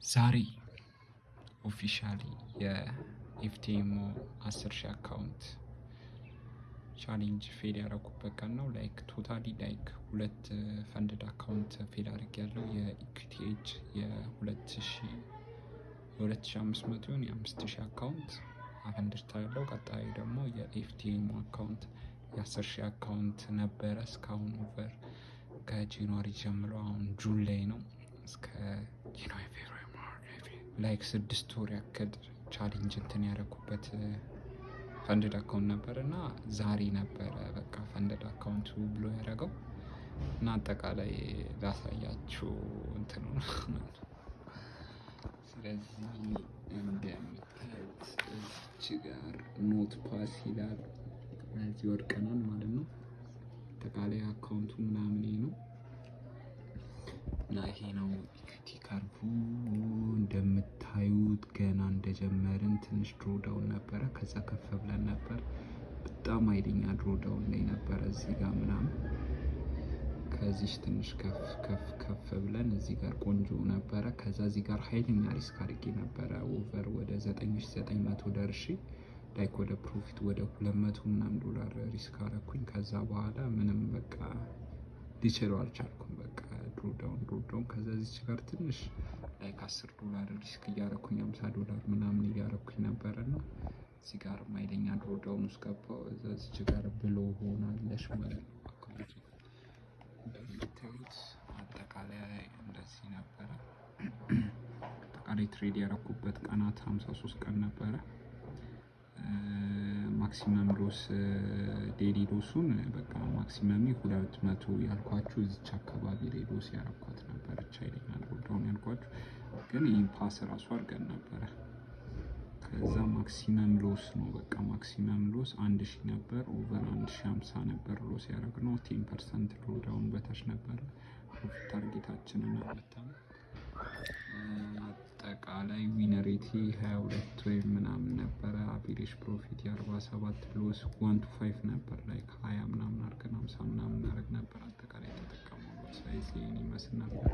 ዛሬ officially የ FTMO 10,000 account challenge fail ያደረኩበት ቀን ነው። Like totally like ሁለት funded account fail አድርጌያለሁ። የ Equity Edge የ2500 ይሁን የ5000 account አፈንድቻለሁ። ቀጣይ ደግሞ የ FTMO account የ10,000 account ነበረ። እስካሁን over ከ January ጀምሮ አሁን June ላይ ነው፣ እስከ January፣ February፣ March፣ April፣ like 6 ወር ያክል challenge እንትን ያደረኩበት funded account ነበር እና ዛሬ ነበረ በቃ funded account ኡ blow ያደረገው። እና አጠቃላይ ላሳያችሁ እንትኑ ነው። ስለዚህ እንደምታዩት እዚች ጋር not pass ይላል። እዚህ ወድቀናል ማለት ነው። አጠቃላይ account ኡ ምናምን ይሄ ነው እና ይሄ ነው equity curve ኡ። እንደምታዩት ገና እንደጀመርን ትንሽ drawdown ነበረ። ከዛ ከፍ ብለን ነበር። በጣም ኃይለኛ drawdown ላይ ነበረ እዚህ ጋር ምናምን። ከዚች ትንሽ ከፍ ከፍ ከፍ ብለን እዚህ ጋር ቆንጆ ነበረ። ከዛ እዚህ ጋር ኃይለኛ risk አድርጌ ነበረ፣ over ወደ 9900 ደርሼ like ወደ profit ወደ 200 ምናምን ዶላር risk አረኩኝ። ከዛ በኋላ ምንም በቃ ሊችለው አልቻልኩም። በቃ drawdown drawdown። ከዛ እዚች ጋር ትንሽ like 10 ዶላር risk እያረኩኝ፣ 50 ዶላር ምናምን እያረኩኝ ነበረ እና እዚህ ጋር ኃይለኛ drawdown ውስጥ ገባው። እዛ እዚች ጋር blow ሆናለች ማለት ነው። Account ኡ እንደምታዩት አጠቃላይ እንደዚህ ነበረ። አጠቃላይ trade ያረኩበት ቀናት 53 ቀን ነበረ። Maximum loss፣ daily loss ኡን በቃ maximum 200 ያልኳችሁ እዚች አካባቢ ላይ loss ያረኳት ነበረች። ኃይለኛ drawdown ያልኳችሁ ግን ይህን pass ራሱ አድርገን ነበረ። ከዛ maximum loss ነው፣ በቃ maximum loss 1000 ነበር። Over 1050 ነበር loss ያደረግነው። 10% drawdown በታች ነበረ። Profit target ኣችንን አልመታም። አጠቃላይ win rate 22 ወይም ምናምን ነበረ። Average profit የ47፣ loss 1 to 5 ነበር። Like 20 ምናምን አድርገን 50 ምናምን እናደርግ ነበር። አጠቃላይ የተጠቀመው lot size ይህን ይመስል ነበር።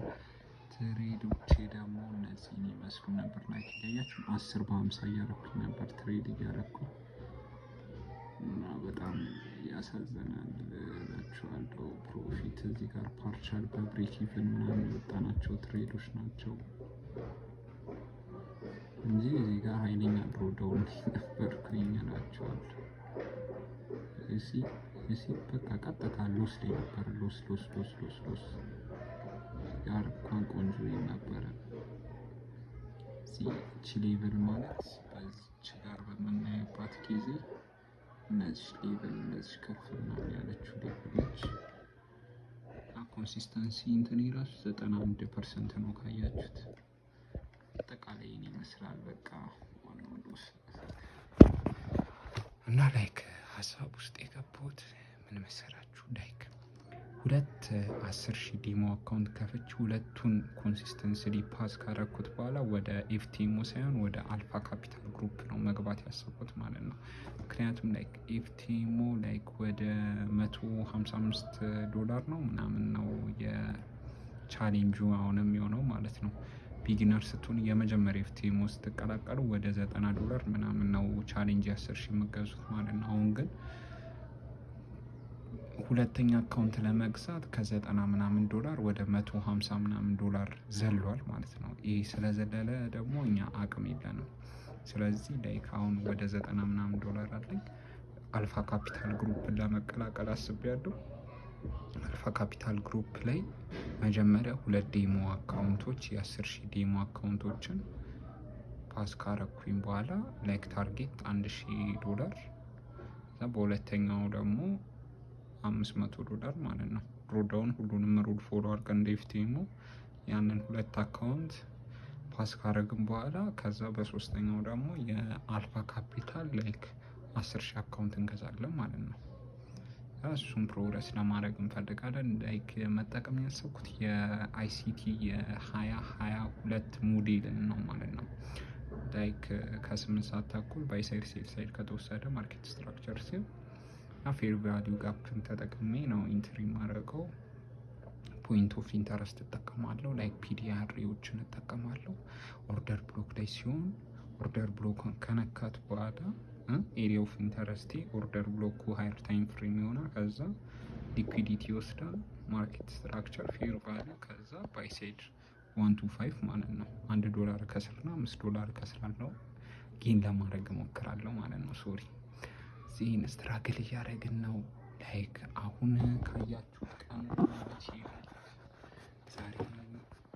Trade ኦቼ ደግሞ እነዚህን ይመስሉ ነበር። Like እያያችሁ 10 በ50 እያረኩኝ ነበር trade እያረኩኝ እና በጣም ያሳዝናል እላችኋለሁ። Profit እዚህ ጋር partial በ break even ምናምን የወጣናቸው trade ኦች ናቸው እንጂ እዚህ ጋር ኃይለኛ drawdown ነበርኩኝ እላችኋለሁ። እሲ በቃ ቀጥታ loss ላይ ነበር። Loss loss loss loss loss ጋር እንኳን ቆንጆ ነበረ። እዚህ level ማለት በዚች ጋር በምናይባት ጊዜ እነዚህ level እንደዚህ ከፍ ምናምን ያለችው level ነች። Consistency እንትን የራሱ 91% ነው ካያችሁት። አጠቃላይ ይህን ይመስላል። በቃ ዋናው loss እና like ሀሳብ ውስጥ የገባሁት ምን መሰላችሁ? Like ሁለት 10,000 demo account ከፍቼ ሁለቱን consistently pass ካረኩት በኋላ ወደ FTMO ሳይሆን ወደ Alpha Capital Group ነው መግባት ያሰብኩት ማለት ነው። ምክንያቱም like FTMO like ወደ 155 ዶላር ነው ምናምን ነው የቻሌንጁ አሁን የሚሆነው ማለት ነው። Beginner ስትሆን የመጀመሪያ FTMO ስትቀላቀሉ ወደ 90 ዶላር ምናምን ነው challenge የ10,000 የምገዙት ማለት ነው። አሁን ግን ሁለተኛ account ለመግዛት ከዘጠና ምናምን ዶላር ወደ 150 ምናምን ዶላር ዘሏል ማለት ነው። ይህ ስለዘለለ ደግሞ እኛ አቅም የለንም። ስለዚህ like አሁን ወደ ዘጠና ምናምን ዶላር አለኝ። Alpha Capital Group ን ለመቀላቀል አስቤያለሁ። Alpha Capital Group ላይ መጀመሪያ ሁለት demo account ኦች፣ የ10,000 demo account ኦችን pass ካረኩኝ በኋላ like target 1000 ዶላር፣ በሁለተኛው ደግሞ 500 ዶላር ማለት ነው። Drawdown ሁሉንም rule follow አድርገን እንደ FTMO ያንን ሁለት account pass ካረግን በኋላ ከዛ በሶስተኛው ደግሞ የ Alpha Capital like 10,000 account እንገዛለን ማለት ነው። እሱን progress ለማድረግ እንፈልጋለን። Like መጠቀም ያሰብኩት የ ICT የ2022 ሞዴልን ነው ማለት ነው። Like ከ8 ሰዓት ተኩል buy side sell side ከተወሰደ market structure ሲል እና fair value gap ን ተጠቅሜ ነው entry ማድረገው። Point of interest እጠቀማለሁ። Like PD array ዎችን እጠቀማለሁ። Order block ላይ ሲሆን order block ከነካት በኋላ area of interest ኤ order block ኩ higher time frame ይሆናል። ከዛ liquidity ይወስዳል። Market structure፣ fair value፣ ከዛ buy side 1 to 5 ማለት ነው። 1 ዶላር ከስርና 5 ዶላር ከስራለው gain ለማድረግ እሞክራለሁ ማለት ነው። Sorry፣ እዚህን struggle እያደረግን ነው። Like አሁን ካያችሁት ቀኑ መቼ ነው? ዛሬ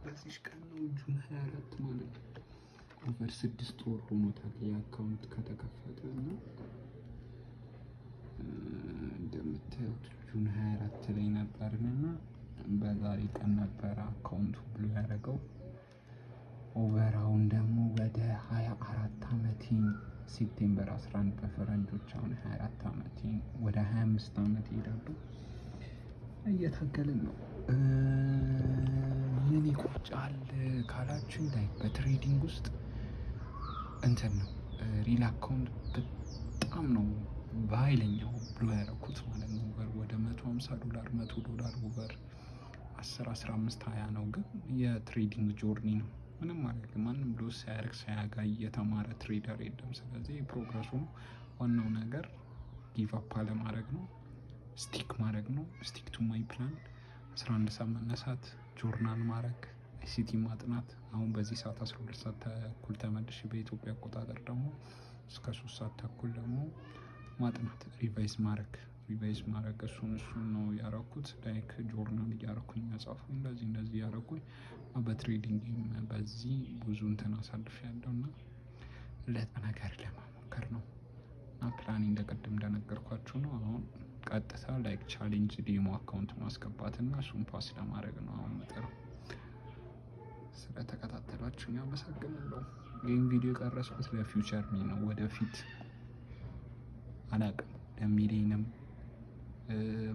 በዚሽ ቀን ነው፣ June 24 ማለት ነው። Over 6 ወር ሆኖታል የ account ከተከፈተ። እና እንደምታዩት June 24 ላይ ነበርን እና በዛሬ ቀን ነበረ account ኡ blow ያደረገው። Over አሁን ደግሞ ወደ 24 ዓመቴን September 11 በፈረንጆች አሁን 24 ዓመቴን ወደ 25 ዓመት ይሄዳሉ። እየታገልን ነው። ምን ይቆጫል ካላችሁ like በ trading ውስጥ እንትን ነው፣ real account በጣም ነው በኃይለኛው blow ያደረኩት ማለት ነው። Over ወደ 150 ዶላር፣ 100 ዶላር፣ over 10፣ 15፣ 20 ነው። ግን የ trading journey ነው። ምንም ማለት ማንም loss ሳያደርግ ሳያጋይ የተማረ trader የለም። ስለዚህ progress ኡ ነው ዋናው ነገር። Give up አለማድረግ ነው። Stick ማድረግ ነው። Stick to my plan። 11 ሰዓት መነሳት፣ ጆርናል ማድረግ፣ ICT ማጥናት። አሁን በዚህ ሰዓት 12 ሰዓት ተኩል ተመልሼ በኢትዮጵያ አቆጣጠር ደግሞ እስከ 3 ሰዓት ተኩል ደግሞ ማጥናት፣ revise ማድረግ እሱን ነው ያረኩት። Like journal እያረኩኝ መጻፍኩኝ እንደዚህ እንደዚህ እያረኩኝ በ trading በዚህ ብዙ እንትን አሳልፍ ያለው እና ለጥ ነገር ለመሞከር ነው። እና ፕላኔ እንደቀድም እንደነገርኳችሁ ነው። አሁን ቀጥታ like challenge demo account ማስገባት እና እሱን pass ለማድረግ ነው አሁን ምጥረው። ስለተከታተላችሁኝ አመሰግናለሁ። ይህን ቪዲዮ የቀረጽኩት ለ future me ነው። ወደፊት አላቅም ለሚሊየንም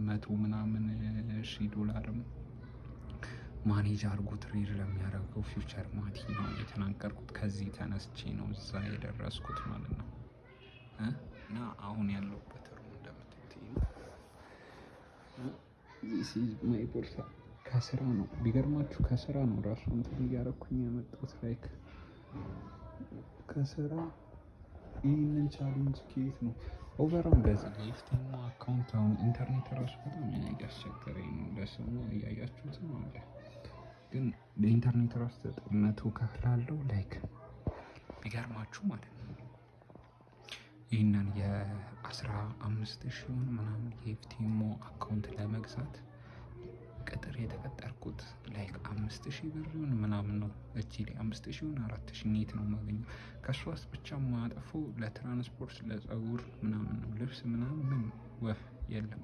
መቶ ምናምን ሺ ዶላርም manage አድርጎ trade ለሚያደርገው future ማቲ ነው የተናገርኩት። ከዚህ ተነስቼ ነው እዛ የደረስኩት ማለት ነው። እና አሁን ያለሁበት room እንደምታዩት this is my ቦርሳ። ከስራ ነው፣ ቢገርማችሁ ከስራ ነው ራሱ እንትን እያደረኩኝ የመጣሁት። Like ከስራ ይህንን challenge ከየት ነው overall በዚህ ለ FTMO account አሁን ኢንተርኔት ራሱ በጣም እያስቸገረኝ ነው። ለስሙ እያያችሁት ነው አለ፣ ግን ለኢንተርኔት ራሱ 900 ከፍላለሁ። Like ቢገርማችሁ ማለት ነው ይህንን የ15 ሺውን ምናምን የ FTMO account ለመግዛት ቅጥር የተቀጠርኩት like 5,000 ብር ይሁን ምናምን ነው። እጄ ላይ 5,000 ይሁን 4,000 net ነው የማገኘው። ከእሷ ውስጥ ብቻ ማጠፈው ለትራንስፖርት፣ ለፀጉር ምናምን ነው። ልብስ ምናምን ምን ወፍ የለም።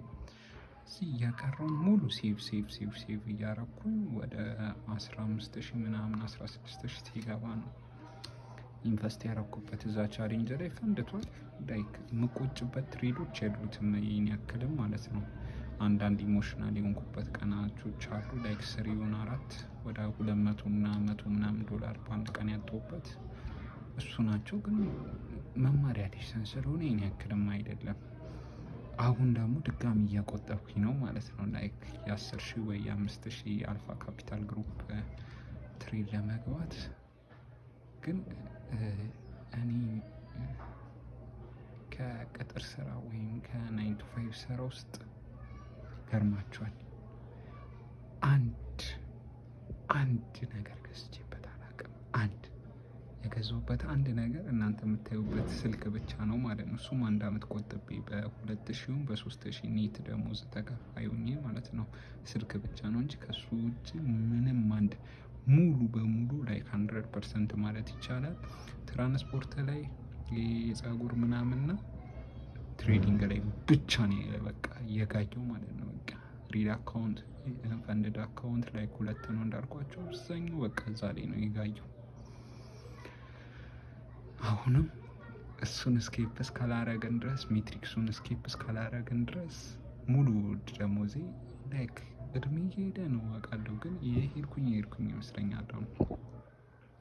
እዚህ የቀረውን ሙሉ save save save save እያረኩኝ ወደ 15,000 ምናምን 16,000 ሲገባ ነው invest ያረኩበት እዛ challenge ላይ ፈንድቷል። Like የምቆጭበት trade ኦች የሉትም ይህን ያክልም ማለት ነው። አንዳንድ emotional የሆንኩበት ቀናቶች አሉ። Like three ሆን አራት ወደ 200 እና 100 ምናምን ዶላር በአንድ ቀን ያጣሁበት እሱ ናቸው። ግን መማሪያ lesson ስለሆነ ይህን ያክልም አይደለም። አሁን ደግሞ ድጋሚ እያቆጠብኩኝ ነው ማለት ነው። Like የ10,000 ወይ የ5,000 Alpha Capital Group trade ለመግባት። ግን እኔ ከቅጥር ስራ ወይም ከ 9 to 5 ስራ ውስጥ ገርማችኋል፣ አንድ አንድ ነገር ገዝቼበት አላውቅም። አንድ የገዛሁበት አንድ ነገር እናንተ የምታዩበት ስልክ ብቻ ነው ማለት ነው። እሱም አንድ አመት ቆጥቤ በ2,000ም በ3,000 net ደሞዝ ተከፋይ ሆኜ ማለት ነው። ስልክ ብቻ ነው እንጂ ከሱ ውጭ ምንም አንድ ሙሉ በሙሉ like 100% ማለት ይቻላል ትራንስፖርት ላይ፣ የፀጉር ምናምንና trading ላይ ብቻ ነው በቃ የጋየው ማለት ነው። በቃ real account፣ funded account ላይ ሁለት ነው እንዳልኳቸው፣ አብዛኛው በቃ እዛ ላይ ነው የጋየው። አሁንም እሱን escape እስካላረግን ድረስ፣ matrix ኡን escape እስካላረግን ድረስ ሙሉ ደሞዜ like እድሜ እየሄደ ነው አውቃለሁ፣ ግን የሄድኩኝ የሄድኩኝ ይመስለኛል።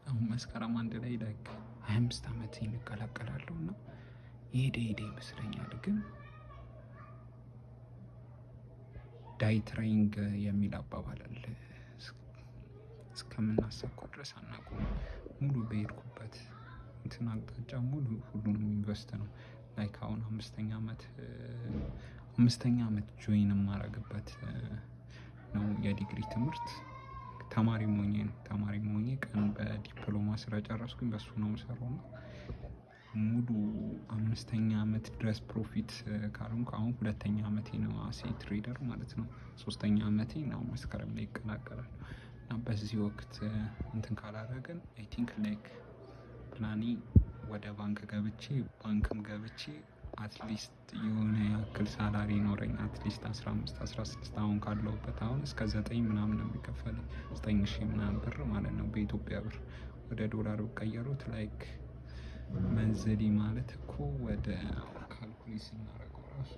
አሁን መስከረም 1 ላይ like 25 ዓመት እንቀላቀላለሁ እና የሄደ ሄደ ይመስለኛል። ግን die trying የሚል አባባል አለ። እስከምናሳካው ድረስ አናቆምም። ሙሉ በሄድኩበት እንትን አቅጣጫ ሙሉ ሁሉንም invest ነው። Like አሁን አምስተኛ አመት join የማደርግበት ነው የዲግሪ ትምህርት። ተማሪም ሆኜ ነው፣ ተማሪም ሆኜ ቀን በዲፕሎማ ስለጨረስኩኝ በሱ ነው የምሰራው። እና ሙሉ አምስተኛ አመት ድረስ profit ካልሆንኩ፣ አሁን ሁለተኛ አመቴ ነው as a trader ማለት ነው። ሶስተኛ አመቴ ነው መስከረም ላይ ይቀላቀላል። እና በዚህ ወቅት እንትን ካላደረግን I think like ፕላኔ ወደ ባንክ ገብቼ፣ ባንክም ገብቼ at least የሆነ ያክል salary ይኖረኝ፣ at least 15 16፣ አሁን ካለሁበት አሁን እስከ 9 ምናምን ነው የሚከፈለኝ፣ 9,000 ምናምን ብር ማለት ነው በኢትዮጵያ ብር። ወደ ዶላር ቀየሩት like monthly ማለት እኮ ወደ calculate ስናደርገው ራሱ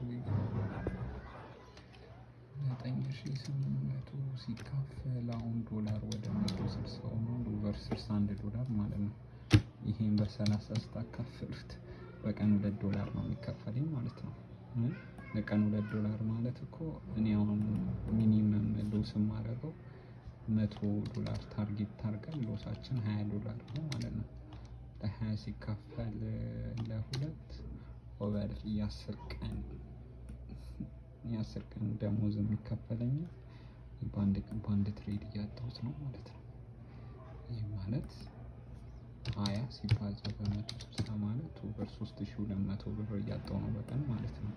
9,800 ሲካፈል አሁን ዶላር ወደ 160 ሆኗል። Over 61 ዶላር ማለት ነው። ይሄን በ30 ስታካፍሉት በቀን 2 ዶላር ነው የሚከፈለኝ ማለት ነው። በቀን 2 ዶላር ማለት እኮ እኔ አሁን minimum loss የማደርገው 100 ዶላር target ታርገን loss ኣችን 20 ዶላር ነው ማለት ነው። ለ20 ሲካፈል ለሁለት over የ10 ቀን ደሞዝ የሚከፈለኝ በአንድ trade እያጣሁት ነው ማለት ነው። ይህ ማለት 20 ሲባዛ በ160 ማለት over 3,200 ብር እያጣሁ ነው በቀን ማለት ነው።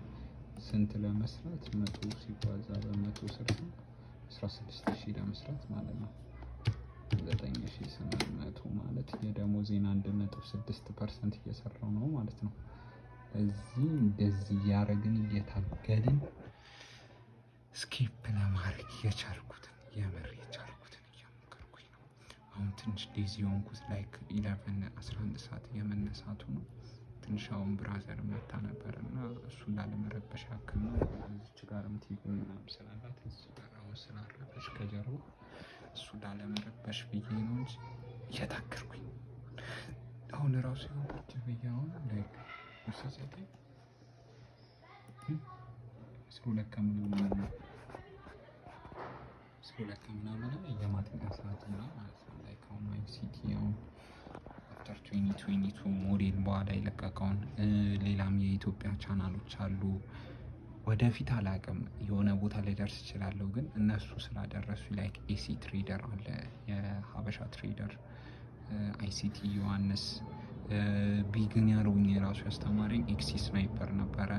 ስንት ለመስራት? 100 ሲባዛ በ160 16,000 ለመስራት ማለት ነው። 9,800 ማለት የደሞዜን 1.6% እየሰራው ነው ማለት ነው። እዚህ እንደዚህ እያደረግን እየታገልን skip ለማድረግ የቻልኩትን፣ የምር የቻልኩትን እየሞከርኩኝ ነው። አሁን ትንሽ lazy የሆንኩት like 11 11 ሰዓት የመነሳቱ ነው። ትንሽ አሁን brother መታ ነበር እና እሱን ላለመረበሽ ያክል ነው። እዚች ጋርም ቲቪ ምናምን ስላላት እዚህ ጋር አሁን ስላረፈች ከጀርባ እሱን ላለመረበሽ ብዬ ነው እንጂ እየታገርኩኝ አሁን ራሱ ይኸው ቁጭ ብዬ አሁን like 9፣ 12 ከምናምን ነው፣ 12 ከምናምን የማጥኛ ሰዓት ነው ማለት ነው። Like አሁን ICT አሁን after 2022 ሞዴል በኋላ የለቀቀውን ሌላም የኢትዮጵያ ቻናሎች አሉ። ወደፊት አላውቅም፣ የሆነ ቦታ ላይ ደርስ እችላለሁ። ግን እነሱ ስላደረሱ like AC Trader አለ፣ የሀበሻ trader፣ ICT ዮሐንስ፣ beginner ሆኜ ራሱ ያስተማረኝ ኤክሲ Sniper ነበረ።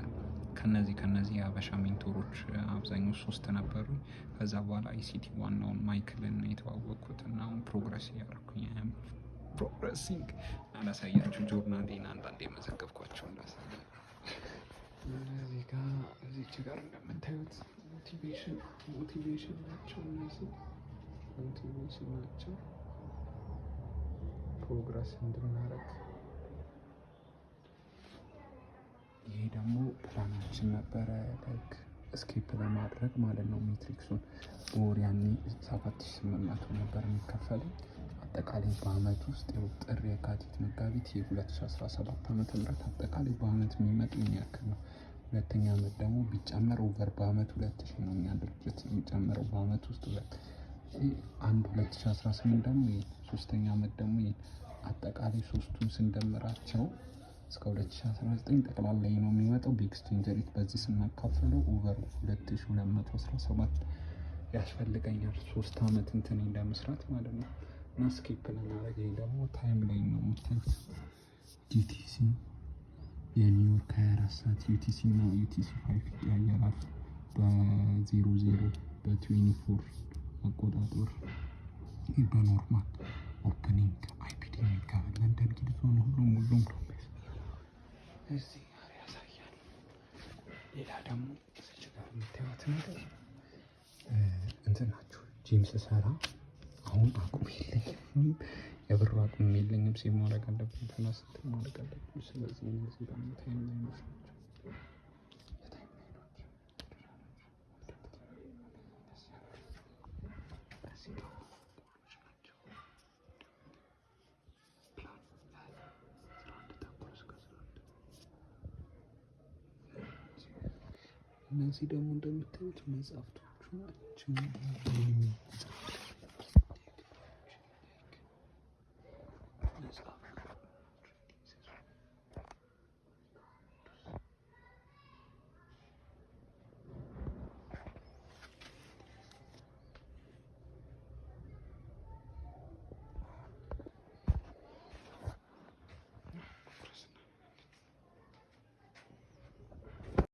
ከነዚህ የሀበሻ mentor ኦች አብዛኛው ሶስት ነበሩ። ከዛ በኋላ ICT ዋናውን ማይክልን የተዋወቅኩት እና አሁን progress እያደረኩኝ፣ progressing። አላሳያችሁ ጆርናሌን አንዳንድ የመዘገብኳቸውን ላሳያችሁ። እዚህ ጋር እዚች ጋር እንደምታዩት motivation ናቸው። እነዚህ motivation ናቸው progress እንድናረግ። ይሄ ደግሞ ፕላናችን ነበረ like skip ለማድረግ ማለት ነው። Matrix ኡን በወር ያኔ 7,800 ነበር የሚከፈለኝ። አጠቃላይ በአመት ውስጥ ይኸው ጥር፣ የካቲት፣ መጋቢት የ2017 ዓመተ ምህረት አጠቃላይ በአመት የሚመጡ ያክል ነው። ሁለተኛ አመት ደግሞ ቢጨመር over በአመት 2,000 ነው እኛ ድርጅት የሚጨምረው፣ በአመት ውስጥ ሁለት አንድ፣ 2018 ደግሞ ይሄ፣ ሶስተኛ አመት ደግሞ ይሄ፣ አጠቃላይ ሶስቱን ስንደምራቸው እስከ 2019 ጠቅላላ ነው የሚመጣው። በ exchange rate በዚህ ስናካፍለው over 2217 ያስፈልገኛል 3 አመት እንትን ለመስራት ማለት ነው። እና skip ለማድረግ ይሄ ደግሞ timeline ነው የምታዩት። GTC የኒውዮርክ 24 ሰዓት፣ UTC እና UTC 5 ይቀያየራል። በ00 በ24 አቆጣጠር በ normal opening IPD የሚገባ ለንደን kill zone ሁሉም ሁሉም ነው እዚህ ጋር ያሳያል። ሌላ ደግሞ እዚች ጋር የምታዩት ነገር እንትን ናቸው። ጂም ስሰራ አሁን አቅም የለኝም፣ የብሩ አቅም የለኝም። Save ማድረግ አለብኝ፣ plus እንትን ማድረግ አለብኝ። ስለዚህ እነዚህ ደግሞ timeline ኦች ናቸው። የ timeline ኦች እዚህ ደግሞ ጎሎች ናቸው። ፕላን 11:30 እስከ 11። እነዚህ ደግሞ እንደምታዩት መጽሐፍቶቹ ናቸው። መጽሐፍ።